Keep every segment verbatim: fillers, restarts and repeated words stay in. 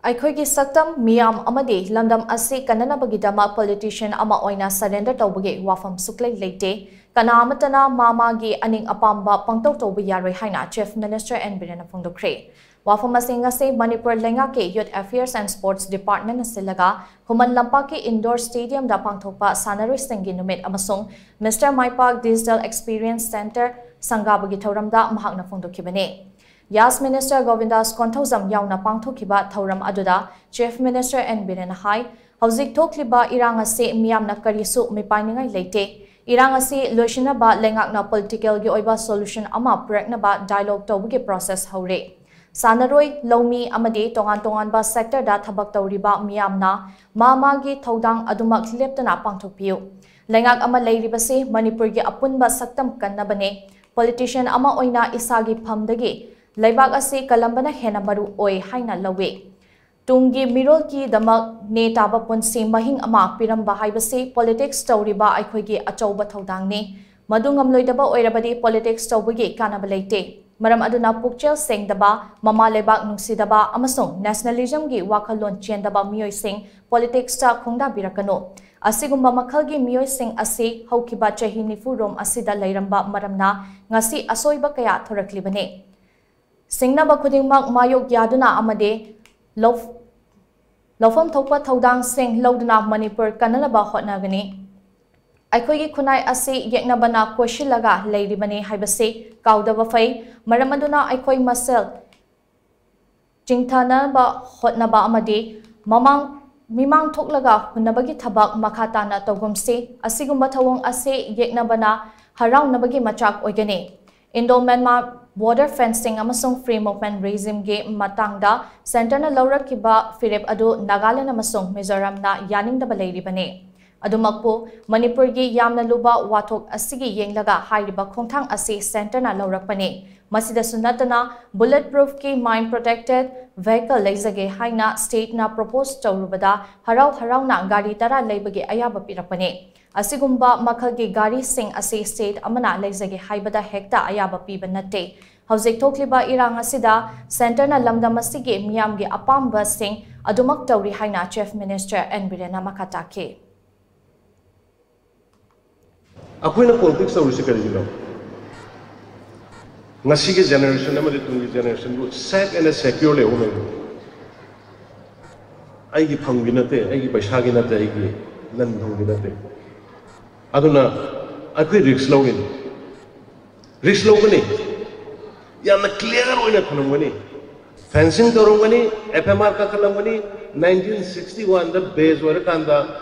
ꯑꯩꯈꯣꯏꯒꯤ ꯁꯛꯇꯝ, ꯃꯤꯌꯥꯝ ꯑꯃꯗꯤ ꯂꯝꯗꯝ ꯑꯁꯤ ꯀꯟꯅꯅꯕꯒꯤꯗꯃꯛ politician ꯑꯃ ꯑꯣꯏꯅ surrender ꯇꯧꯕꯒꯤ ꯋꯥꯐꯝ ꯁꯨꯛꯂꯩ ꯂꯩꯇꯦ꯫ ꯀꯅꯥ ꯑꯃꯠꯇꯅ ꯃꯥ ꯃꯥꯒꯤ ꯑꯅꯤꯡ ꯑꯄꯥꯝꯕ ꯄꯪꯇꯧ ꯇꯧꯕ ꯌꯥꯔꯣꯏ ꯍꯥꯏꯅ Chief Minister ꯑꯦꯟ ꯕꯤꯔꯦꯟꯅ ꯐꯣꯡꯗꯣꯛꯈ꯭ꯔꯦ꯫ ꯋꯥꯐꯝ ꯑꯁꯤ ꯉꯁꯤ ꯃꯅꯤꯄꯨꯔ ꯂꯩꯉꯥꯛꯀꯤ Youth Affairs and Sports Department ꯅ ꯁꯤꯜꯂꯒ ꯈꯨꯃꯟ ꯂꯝꯄꯥꯛꯀꯤ indoor stadium ꯗ ꯄꯥꯡꯊꯣꯛꯄ ꯁꯥꯟꯅꯔꯣꯏꯁꯤꯡꯒꯤ ꯅꯨꯃꯤꯠ ꯑꯃꯁꯨꯡ Mister ꯃꯥꯏꯄꯥꯛ Digital Experience Center ꯁꯪꯒꯥꯕꯒꯤ ꯊꯧꯔꯝꯗ ꯃꯍꯥꯛꯅ ꯐꯣꯡꯗꯣꯛꯈꯤꯕꯅꯤ꯫ ꯌꯥꯁ ꯃꯤꯅꯤꯁꯇꯔ ꯒꯣꯕꯤꯟꯗꯥꯁ ꯀꯣꯟꯊꯧꯖꯝ ꯌꯥꯎꯅ ꯄꯥꯡꯊꯣꯛꯈꯤꯕ ꯊꯧꯔꯝ ꯑꯗꯨꯗ Chief Minister ꯑꯦꯟ ꯕꯤꯔꯦꯟꯅ ꯍꯥꯏ, ꯍꯧꯖꯤꯛ ꯊꯣꯛꯂꯤꯕ ꯏꯔꯥꯡ ꯑꯁꯤ ꯃꯤꯌꯥꯝꯅ ꯀꯔꯤꯁꯨ ꯃꯤꯄꯥꯏꯅꯤꯡꯉꯥꯏ ꯂꯩꯇꯦ꯫ ꯏꯔꯥꯡ ꯑꯁꯤ ꯂꯣꯏꯁꯤꯟꯅꯕ ꯂꯩꯉꯥꯛꯅ political ꯒꯤ ꯑꯣꯏꯕ solution ꯑꯃ ꯄꯨꯔꯛꯅꯕ dialogue ꯇꯧꯕꯒꯤ process ꯍꯧꯔꯦ꯫ ꯁꯥꯟꯅꯔꯣꯏ, ꯂꯧꯃꯤ ꯑꯃꯗꯤ ꯇꯣꯉꯥꯟ ꯇꯣꯉꯥꯟꯕ sector ꯗ ꯊꯕꯛ ꯇꯧꯔꯤꯕ ꯃꯤꯌꯥꯝꯅ ꯃꯥ ꯃꯥꯒꯤ ꯊꯧꯗꯥꯡ ꯑꯗꯨꯃꯛ ꯂꯦꯞꯇꯅ ꯄꯥꯡꯊꯣꯛꯄꯤꯌꯨ꯫ ꯂꯩꯉꯥꯛ ꯑꯃ ꯂꯩꯔꯤꯕꯁꯤ ꯃꯅꯤꯄꯨꯔꯒꯤ ꯑꯄꯨꯟꯕ ꯁꯛꯇꯝ ꯀꯟꯅꯕꯅꯦ꯫ Politician ꯑꯃ ꯑꯣꯏꯅ ꯏꯁꯥꯒꯤ ꯐꯝꯗꯒꯤ ꯂꯩꯕꯥꯛ ꯑꯁꯤ ꯀꯜꯂꯝꯕꯅ ꯍꯦꯟꯅ ꯃꯔꯨ ꯑꯣꯏ ꯍꯥꯏꯅ ꯂꯧꯏ꯫ ꯇꯨꯡꯒꯤ ꯃꯤꯔꯣꯜꯒꯤꯗꯃꯛ ꯅꯦ ꯇꯥꯕ ꯄꯨꯟꯁꯤ ꯃꯍꯤꯡ ꯑꯃ ꯄꯤꯔꯝꯕ ꯍꯥꯏꯕꯁꯤ politics ꯇꯧꯔꯤꯕ ꯑꯩꯈꯣꯏꯒꯤ ꯑꯆꯧꯕ ꯊꯧꯗꯥꯡꯅꯤ꯫ ꯃꯗꯨ ꯉꯝꯂꯣꯏꯗꯕ ꯑꯣꯏꯔꯕꯗꯤ politics ꯇꯧꯕꯒꯤ ꯀꯥꯟꯅꯕ ꯂꯩꯇꯦ꯫ ꯃꯔꯝ ꯑꯗꯨꯅ ꯄꯨꯛꯆꯦꯜ ꯁꯦꯡꯗꯕ, ꯃꯃꯥ ꯂꯩꯕꯥꯛ ꯅꯨꯡꯁꯤꯗꯕ ꯑꯃꯁꯨꯡ nationalism ꯒꯤ ꯋꯥꯈꯜꯂꯣꯟ ꯆꯦꯟꯗꯕ ꯃꯤꯑꯣꯏꯁꯤꯡ politics ꯇ ꯈꯣꯡꯗꯥꯕꯤꯔꯛꯀꯅꯨ꯫ ꯑꯁꯤꯒꯨꯝꯕ ꯃꯈꯜꯒꯤ ꯃꯤꯑꯣꯏꯁꯤꯡ ꯑꯁꯤ ꯍꯧꯈꯤꯕ ꯆꯍꯤ ꯅꯤꯐꯨ ꯔꯣꯝ ꯑꯁꯤꯗ ꯂꯩꯔꯝꯕ ꯃꯔꯝꯅ ꯉꯁꯤ ꯑꯁꯣꯏꯕ ꯀꯌꯥ ꯊꯣꯔꯛꯂꯤꯕꯅꯤ꯫ ꯁꯤꯡꯅꯕ ꯈꯨꯗꯤꯡꯃꯛ ꯃꯥꯌꯣꯛ ꯌꯥꯗꯨꯅ ꯑꯃꯗꯤ ꯂꯧ-, ꯂꯧꯐꯝ ꯊꯣꯛꯄ ꯊꯧꯗꯥꯡꯁꯤꯡ ꯂꯧꯗꯨꯅ ꯃꯅꯤꯄꯨꯔ ꯀꯟꯅꯅꯕ ꯍꯣꯠꯅꯒꯅꯤ꯫ ꯑꯩꯈꯣꯏꯒꯤ ꯈꯨꯟꯅꯥꯏ ꯑꯁꯤ ꯌꯦꯛꯅꯕꯅ ꯀꯣꯏꯁꯤꯜꯂꯒ ꯂꯩꯔꯤꯕꯅꯤ ꯍꯥꯏꯕꯁꯤ ꯀꯥꯎꯗꯕ ꯐꯩ꯫ ꯃꯔꯝ ꯑꯗꯨꯅ ꯑꯩꯈꯣꯏ ꯃꯁꯦꯜ ꯆꯤꯡꯊꯅꯕ ꯍꯣꯠꯅꯕ ꯑꯃꯗꯤ ꯃꯃꯥꯡ, ꯃꯤꯃꯥꯡ ꯊꯣꯛꯂꯒ ꯍꯨꯟꯅꯕꯒꯤ ꯊꯕꯛ ꯃꯈꯥ ꯇꯥꯅ ꯇꯧꯒꯨꯝꯁꯤ꯫ ꯑꯁꯤꯒꯨꯝꯕ ꯊꯧꯑꯣꯡ ꯑꯁꯤ ꯌꯦꯛꯅꯕꯅ ꯍꯔꯥꯎꯅꯕꯒꯤ ꯃꯆꯥꯛ ꯑꯣꯏꯒꯅꯤ꯫ Indo-Myanmar border fencing ꯑꯃꯁꯨꯡ free movement regime ꯒꯤ ꯃꯇꯥꯡꯗ centre ꯅ ꯂꯧꯔꯛꯈꯤꯕ ꯐꯤꯔꯦꯞ ꯑꯗꯨ ꯅꯥꯒꯥꯂꯦꯟ ꯑꯃꯁꯨꯡ ꯃꯤꯖꯣꯔꯥꯝꯅ ꯌꯥꯅꯤꯡꯗꯕ ꯂꯩꯔꯤꯕꯅꯤ꯫ ꯑꯗꯨꯃꯛꯄꯨ, ꯃꯅꯤꯄꯨꯔꯒꯤ ꯌꯥꯝꯅ ꯂꯨꯕ ꯋꯥꯊꯣꯛ ꯑꯁꯤꯒꯤ ꯌꯦꯡꯂꯒ ꯍꯥꯏꯔꯤꯕ ꯈꯣꯡꯊꯥꯡ ꯑꯁꯤ centre ꯅ ꯂꯧꯔꯛꯄꯅꯤ꯫ ꯃꯁꯤꯗꯁꯨ ꯅꯠꯇꯅ, bullet proof ꯀꯤ mine protected vehicle ꯂꯩꯖꯒꯦ ꯍꯥꯏꯅ state ꯅ propose ꯇꯧꯔꯨꯕꯗ ꯍꯔꯥꯎ ꯍꯔꯥꯎꯅ ꯒꯥꯔꯤ ꯇꯔꯥ ꯂꯩꯕꯒꯤ ꯑꯌꯥꯕ ꯄꯤꯔꯛꯄꯅꯤ꯫ ꯑꯁꯤꯒꯨꯝꯕ ꯃꯈꯜꯒꯤ ꯒꯥꯔꯤꯁꯤꯡ ꯑꯁꯤ state ꯑꯃꯅ ꯂꯩꯖꯒꯦ ꯍꯥꯏꯕꯗ ꯍꯦꯛꯇ ꯑꯌꯥꯕ ꯄꯤꯕ ꯅꯠꯇꯦ꯫ ꯍꯧꯖꯤꯛ ꯊꯣꯛꯂꯤꯕ ꯏꯔꯥꯡ ꯑꯁꯤꯗ ꯁꯦꯟꯇꯔꯅ ꯂꯝꯗꯝ ꯑꯁꯤꯒꯤ ꯃꯤꯌꯥꯝꯒꯤ ꯑꯄꯥꯝꯕꯁꯤꯡ ꯑꯗꯨꯃꯛ ꯇꯧꯔꯤ ꯍꯥꯏꯅ ꯆꯤꯐ ꯃꯤꯅꯤꯁꯇꯔ ꯑꯦꯟ ꯕꯤꯔꯦꯟꯅ ꯃꯈꯥ ꯇꯥꯈꯤ꯫ ꯑꯩꯈꯣꯏꯅ ꯄꯣꯂꯤꯇꯤꯛꯁ ꯇꯧꯔꯤꯁꯤ ꯀꯔꯤꯒꯤꯅꯣ? ꯉꯁꯤꯒꯤ ꯖꯦꯅꯦꯔꯦꯁꯟ ꯑꯃꯗꯤ ꯇꯨꯡꯒꯤ ꯖꯦꯅꯦꯔꯦꯁꯟꯕꯨ ꯁꯦꯐ ꯑꯦꯟ ꯁꯦꯀ꯭ꯌꯣꯔ ꯂꯩꯍꯧꯅꯕ꯫ ꯑꯩꯒꯤ ꯐꯝꯒꯤ ꯅꯠꯇꯦ, ꯑꯩꯒꯤ ꯄꯩꯁꯥꯒꯤ ꯅꯠꯇꯦ, ꯑꯩꯒꯤ ꯂꯟ ꯊꯨꯝꯒꯤ ꯅꯠꯇꯦ꯫ ꯑꯗꯨꯅ ꯑꯩꯈꯣꯏ ꯔꯤꯛꯁ ꯂꯧꯔꯤꯅꯤ, ꯔꯤꯛꯁ ꯂꯧꯒꯅꯤ, ꯌꯥꯝꯅ ꯀ꯭ꯂꯤꯌꯥꯔ ꯑꯣꯏꯅ ꯊꯝꯂꯝꯒꯅꯤ꯫ ꯐꯦꯟꯁꯤꯡ ꯇꯧꯔꯝꯒꯅꯤ, ꯑꯦꯐ ꯑꯦꯝ ꯑꯥꯔ ꯀꯥꯈꯠꯂꯝꯒꯅꯤ, ꯅꯥꯏꯟꯇꯤꯟ ꯁꯤꯛꯁꯇꯤ ꯋꯥꯟꯗ ꯕꯦꯁ ꯑꯣꯏꯔꯀꯥꯟꯗ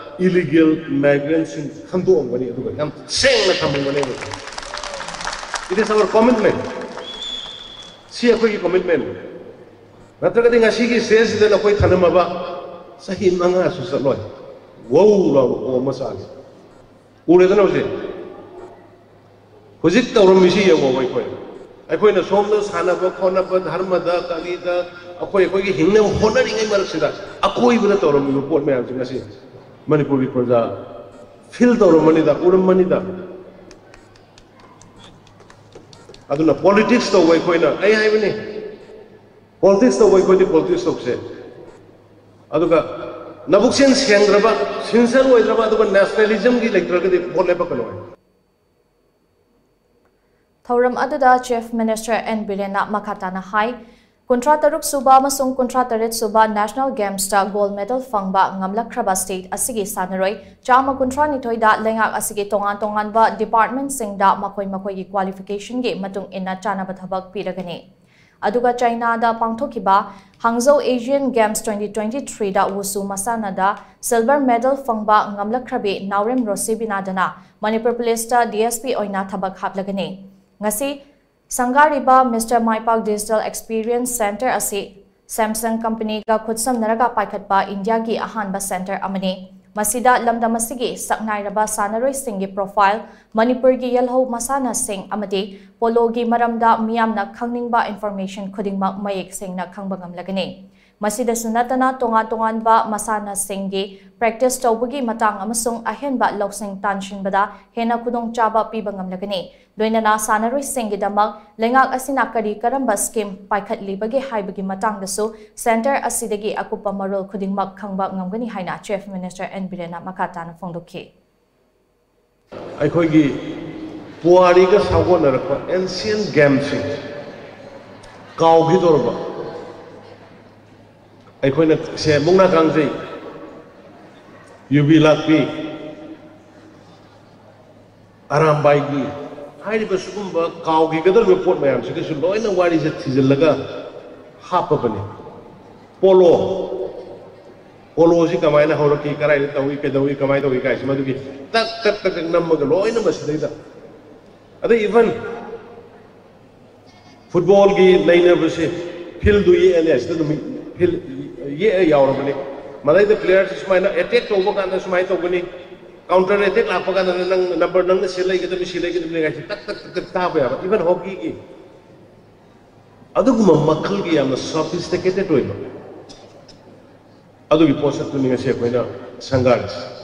ꯏꯂꯤꯒꯦꯜ ꯃꯥꯏꯒ꯭ꯔꯦꯟꯁꯤꯡ ꯈꯟꯗꯣꯛꯑꯝꯒꯅꯤ, ꯑꯗꯨꯒ ꯌꯥꯝ ꯁꯦꯡꯅ ꯊꯝꯃꯝꯒꯅꯦꯕ꯫ It is our commitment. ꯁꯤ ꯑꯩꯈꯣꯏꯒꯤ ꯀꯣꯃꯤꯠꯃꯦꯟ꯫ ꯅꯠꯇ꯭ꯔꯒꯗꯤ ꯉꯁꯤꯒꯤ ꯁ꯭ꯇꯦꯖꯁꯤꯗ ꯅꯈꯣꯏ ꯊꯅꯝꯃꯕ ꯆꯍꯤ ꯃꯉꯥꯁꯨ ꯆꯠꯂꯣꯏ꯫ ꯋꯧ ꯂꯥꯎꯅ ꯑꯣ ꯑꯃ ꯆꯥꯒꯦ꯫ ꯎꯔꯦꯗꯅ ꯍꯧꯖꯤꯛ? ꯍꯧꯖꯤꯛ ꯇꯧꯔꯝꯃꯤꯁꯤ ꯌꯦꯡꯉꯣꯕ ꯑꯩꯈꯣꯏ꯫ ꯑꯩꯈꯣꯏꯅ ꯁꯣꯝꯗ ꯁꯥꯟꯅꯕ ꯈꯣꯠꯅꯕ, ꯙꯔꯃꯗ, ꯀꯔꯤꯗ, ꯑꯩꯈꯣꯏ ꯑꯩꯈꯣꯏꯒꯤ ꯍꯤꯡꯅꯕ ꯍꯣꯠꯅꯔꯤꯉꯩ ꯃꯔꯛꯁꯤꯗ ꯑꯀꯣꯏꯕꯗ ꯇꯧꯔꯝꯃꯤꯕ ꯄꯣꯠ ꯃꯌꯥꯝꯁꯦ ꯉꯁꯤ ꯃꯅꯤꯄꯨꯔꯒꯤ ꯄ꯭ꯔꯖꯥ ꯐꯤꯜ ꯇꯧꯔꯝꯃꯅꯤꯗ, ꯎꯔꯝꯃꯅꯤꯗ꯫ ꯑꯗꯨꯅ ꯄꯣꯂꯤꯇꯤꯛꯁ ꯇꯧꯕ ꯑꯩꯈꯣꯏꯅ, ꯑꯩ ꯍꯥꯏꯕꯅꯤ, ꯄꯣꯂꯤꯇꯤꯛꯁ ꯇꯧꯕ ꯑꯩꯈꯣꯏꯗꯤ ꯄꯣꯂꯤꯇꯤꯛꯁ ꯇꯧꯁꯦ꯫ ꯑꯗꯨꯒ ꯅꯕꯨꯛꯆꯦꯜ ꯁꯦꯡꯗ꯭ꯔꯕ, ꯁꯤꯟꯁꯤꯌꯔ ꯑꯣꯏꯗ꯭ꯔꯕ, ꯑꯗꯨꯒ ꯅꯦꯁꯅꯦꯂꯤꯖꯝꯒꯤ ꯂꯩꯇ꯭ꯔꯒꯗꯤ ꯚꯣꯠ ꯂꯦꯞꯄꯛꯀꯅꯣ ꯍꯥꯏ꯫ ꯊꯧꯔꯝ ꯑꯗꯨꯗ ꯆꯤꯐ ꯃꯤꯅꯤꯁꯇꯔ ꯑꯦꯟ ꯕꯤꯔꯦꯟꯅ ꯃꯈꯥ ꯇꯥꯅ ꯍꯥꯏ, ꯀꯨꯟꯊ꯭ꯔꯥ ꯇꯔꯨꯛ ꯁꯨꯕ ꯑꯃꯁꯨꯡ ꯀꯨꯟꯊ꯭ꯔꯥ ꯇꯔꯦꯠ ꯁꯨꯕ ꯅꯦꯁꯅꯦꯜ ꯒꯦꯝꯁꯇ ꯒꯣꯜꯗ ꯃꯦꯗꯜ ꯐꯪꯕ ꯉꯝꯂꯛꯈ꯭ꯔꯕ ꯁ꯭ꯇꯦꯠ ꯑꯁꯤꯒꯤ ꯁꯥꯟꯅꯔꯣꯏ ꯆꯥꯝꯃ ꯀꯨꯟꯊ꯭ꯔꯥ ꯅꯤꯊꯣꯏꯗ ꯂꯩꯉꯥꯛ ꯑꯁꯤꯒꯤ ꯇꯣꯉꯥꯟ ꯇꯣꯉꯥꯟꯕ ꯗꯤꯄꯥꯔꯠꯃꯦꯟꯠꯁꯤꯡꯗ ꯃꯈꯣꯏ ꯃꯈꯣꯏꯒꯤ ꯀ꯭ꯋꯥꯂꯤꯐꯤꯀꯦꯁꯟꯒꯤ ꯃꯇꯨꯡ ꯏꯟꯅ ꯆꯥꯅꯕ ꯊꯕꯛ ꯄꯤꯔꯒꯅꯤ꯫ ꯑꯗꯨꯒ ꯆꯥꯏꯅꯥꯗ ꯄꯥꯡꯊꯣꯛꯈꯤꯕ ꯍꯥꯡꯖꯧ ꯑꯦꯁꯤꯌꯟ ꯒꯦꯝꯁ ꯇ꯭ꯋꯦꯟꯇꯤ ꯇ꯭ꯋꯦꯟꯇꯤ ꯊ꯭ꯔꯤꯗ ꯋꯨꯁꯨ ꯃꯁꯥꯟꯅꯗ ꯁꯤꯜꯚꯔ ꯃꯦꯗꯜ ꯐꯪꯕ ꯉꯝꯂꯛꯈ꯭ꯔꯕꯤ ꯅꯥꯎꯔꯦꯝ ꯔꯣꯁꯤꯕꯤꯅꯥꯗꯅ ꯃꯅꯤꯄꯨꯔ ꯄꯨꯂꯤꯁꯇ ꯗꯤ ꯑꯦꯁ ꯄꯤ ꯑꯣꯏꯅ ꯊꯕꯛ ꯍꯥꯞꯂꯒꯅꯤ꯫ ꯉꯁꯤ ꯁꯪꯒꯥꯔꯤꯕ ꯃꯤꯁꯇꯔ ꯃꯥꯏꯄꯥꯛ ꯗꯤꯖꯤꯇꯦꯜ ꯑꯦꯛꯁꯄꯤꯔꯤꯌꯦꯟꯁ ꯁꯦꯟꯇꯔ ꯑꯁꯤ ꯁꯦꯝꯁꯪ ꯀꯝꯄꯅꯤꯒ ꯈꯨꯠꯁꯝꯅꯔꯒ ꯄꯥꯏꯈꯠꯄ ꯏꯟꯗꯤꯌꯥꯒꯤ ꯑꯍꯥꯟꯕ ꯁꯦꯟꯇꯔ ꯑꯃꯅꯤ꯫ ꯃꯁꯤꯗ ꯂꯝꯗꯝ ꯑꯁꯤꯒꯤ ꯁꯛꯅꯥꯏꯔꯕ ꯁꯥꯟꯅꯔꯣꯏꯁꯤꯡꯒꯤ ꯄ꯭ꯔꯣꯐꯥꯏꯜ, ꯃꯅꯤꯄꯨꯔꯒꯤ ꯌꯦꯜꯍꯧ ꯃꯁꯥꯟꯅꯁꯤꯡ ꯑꯃꯗꯤ ꯄꯣꯂꯣꯒꯤ ꯃꯔꯝꯗ ꯃꯤꯌꯥꯝꯅ ꯈꯪꯅꯤꯡꯕ ꯏꯟꯐꯣꯔꯃꯦꯁꯟ ꯈꯨꯗꯤꯡꯃꯛ ꯃꯌꯦꯛ ꯁꯦꯡꯅ ꯈꯪꯕ ꯉꯝꯂꯒꯅꯤ꯫ ꯃꯁꯤꯗꯁꯨ ꯅꯠꯇꯅ ꯇꯣꯉꯥꯟ ꯇꯣꯉꯥꯟꯕ ꯃꯁꯥꯟꯅꯁꯤꯡꯒꯤ practice ꯇꯧꯕꯒꯤ ꯃꯇꯥꯡ ꯑꯃꯁꯨꯡ ꯑꯍꯦꯟꯕ ꯂꯧꯁꯤꯡ ꯇꯥꯟꯁꯤꯟꯕꯗ ꯍꯦꯟꯅ ꯈꯨꯗꯣꯡꯆꯥꯕ ꯄꯤꯕ ꯉꯝꯂꯒꯅꯤ꯫ ꯂꯣꯏꯅꯅ ꯁꯥꯟꯅꯔꯣꯏꯁꯤꯡꯒꯤꯗꯃꯛ ꯂꯩꯉꯥꯛ ꯑꯁꯤꯅ ꯀꯔꯤ ꯀꯔꯝꯕ scheme ꯄꯥꯏꯈꯠꯂꯤꯕꯒꯦ ꯍꯥꯏꯕꯒꯤ ꯃꯇꯥꯡꯗꯁꯨ centre ꯑꯁꯤꯗꯒꯤ ꯑꯀꯨꯞꯄ ꯃꯔꯣꯜ ꯈꯨꯗꯤꯡꯃꯛ ꯈꯪꯕ ꯉꯝꯒꯅꯤ ꯍꯥꯏꯅ Chief Minister ꯑꯦꯟ ꯕꯤꯔꯦꯟꯅ ꯃꯈꯥ ꯇꯥꯅ ꯐꯣꯡꯗꯣꯛꯈꯤ꯫ ꯑꯩꯈꯣꯏꯒꯤ ꯄꯨꯋꯥꯔꯤꯒ ꯁꯥꯒꯣꯟꯅꯔꯛꯄ ancient gamesꯁꯤꯡ ꯀꯥꯎꯈꯤꯗꯧꯔꯕ, ꯑꯩꯈꯣꯏꯅ ꯁꯦ ꯃꯨꯛꯅꯥ ꯀꯥꯡꯖꯩ, ꯌꯨꯕꯤ ꯂꯥꯛꯄꯤ, ꯑꯔꯥꯝꯕꯥꯏꯒꯤ ꯍꯥꯏꯔꯤꯕ ꯁꯤꯒꯨꯝꯕ ꯀꯥꯎꯈꯤꯒꯗꯧꯔꯤꯕ ꯄꯣꯠ ꯃꯌꯥꯝꯁꯤꯒꯤꯁꯨ ꯂꯣꯏꯅ ꯋꯥꯔꯤꯁꯦ ꯊꯤꯖꯤꯜꯂꯒ ꯍꯥꯞꯄꯕꯅꯤ꯫ ꯄꯣꯂꯣ, ꯄꯣꯂꯣꯁꯤ ꯀꯃꯥꯏꯅ ꯍꯧꯔꯛꯈꯤ, ꯀꯗꯥꯏꯗ ꯇꯧꯏ, ꯀꯩꯗꯧꯏ, ꯀꯃꯥꯏꯅ ꯇꯧꯏ ꯀꯥꯏꯁꯤ ꯃꯗꯨꯒꯤ ꯇꯛ ꯇꯛ ꯇꯛ ꯇꯛ ꯅꯝꯃꯒ ꯂꯣꯏꯅ ꯃꯁꯤꯗꯩꯗ꯫ ꯑꯗꯩ even footballꯒꯤ ꯅꯩꯅꯕꯁꯦ fieldꯗꯨ ꯌꯦꯛꯑꯅꯤ, ꯑꯁꯤꯗ ꯑꯗꯨꯝ field ꯌꯦꯛꯑ ꯌꯥꯎꯔꯕꯅꯤ꯫ ꯃꯗꯩꯗ playerꯁꯤ ꯁꯨꯃꯥꯏꯅ attack ꯇꯧꯕ ꯀꯥꯟꯗ ꯁꯨꯃꯥꯏꯅ ꯇꯧꯒꯅꯤ, counter attack ꯂꯥꯛꯄ ꯀꯥꯟꯗ ꯅꯪ number ꯅꯪꯅ ꯁꯤ ꯂꯩꯒꯗꯕꯅꯤ, ꯁꯤ ꯂꯩꯒꯗꯕꯅꯤ ꯍꯥꯏꯁꯦ ꯇꯛ ꯇꯛ ꯇꯛ ꯇꯛ ꯊꯥꯕ ꯌꯥꯕ꯫ Even hockeyꯒꯤ ꯑꯗꯨꯒꯨꯝꯕ ꯃꯈꯜꯒꯤ ꯌꯥꯝꯅ sophisticated ꯑꯣꯏꯕ ꯑꯗꯨꯒꯤ ꯄꯣꯠꯁꯛꯇꯨꯅꯤ ꯉꯁꯤ ꯑꯩꯈꯣꯏꯅ ꯁꯪꯒꯥꯔꯤꯁꯤ꯫